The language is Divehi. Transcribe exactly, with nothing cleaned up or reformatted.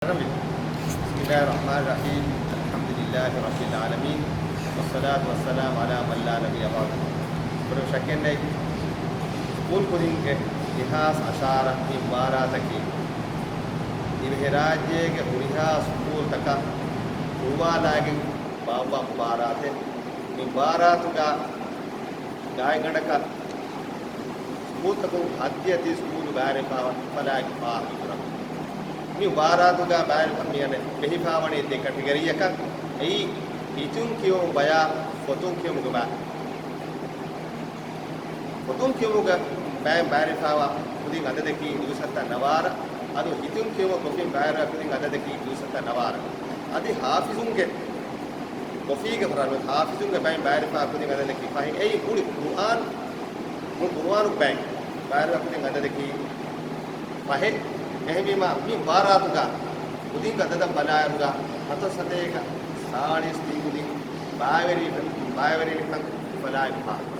ބިސްމިއްލާހިއްރަޙްމާނިއްރަޙީމް. އަލްޙަމްދުލިއްލާހި ރައްބިލް ޢާލަމީން. ވައްޞަލާތު ވައްސަލާމު ޢަލާ މަން ލާ ނަބިއްޔަ ބަޢްދަހު. ކުރެވުނު ޝައްކެއްނެތް، ސްކޫލް ކުދިންގެ އިހާސް އަށާރަ މި މުބާރާތަކީ ދިވެހިރާއްޖޭގެ ހުރިހާ ސްކޫލްތަކަށް ހުޅުވާލާގެން ބާއްވާ މުބާރާތެއް. މި މުބާރާތުގަ ގާތްގަނޑަކަށް ސްކޫލްތަކުން ހައްދިއަތީ ސްކޫލު ބައިވެރިވެފައިވާ ފަލާތް ފާހަގަކުރަން. މި މުބާރާތުގަ ބައިވެރިވެފަ-، މި އަނެއް ބެހިފައިވަނީ ދެ ކެޓަގަރީއަކަށް. އެއީ ހިތުން ކިޔުމުގެ ބަޔާ ފޮތުން ކިޔުމުގެ ބަޔާ. ފޮތުން ކިޔުމުގެ ބައިން ބައިވެރިވެފައިވާ ކުދިން އަދަދަކީ ދުވިސައްތަ ނަވާރަ. އަދި ހިތުން ކިޔުމުގެ ކޮފީން ބައިވެރިވާ ކުދިން އަދަދަކީ ދުވިސައްތަ ނަވާރަ. އަދި ޙާފިޒުންގެ ކޮފީގެ ހުރަނު ޙާފިޒުންގެ ބައިން ބައިވެރިވާ ކުދިން އަދަދަކީ ފަހެއް. އެއީ މުޅި ޤުރުއާން، މުޅި ޤުރުއާނުގެ ބައިން ބައިވެރިވާ ކުދިން އަދަދަކީ ފަހެއް. އެހެންވީމާ، މި މުބާރާތުގަ ކުދިންގެ އަދަދަށް ބަލާއިރުގަ ހަތަރު ސަތޭކަ ސާޅީސް ތިން ކުދިން ބައިވެރި-، ބައިވެރިވެފަ-، ބައިވެރިވެފަ-، ފަލާތް ފާ-،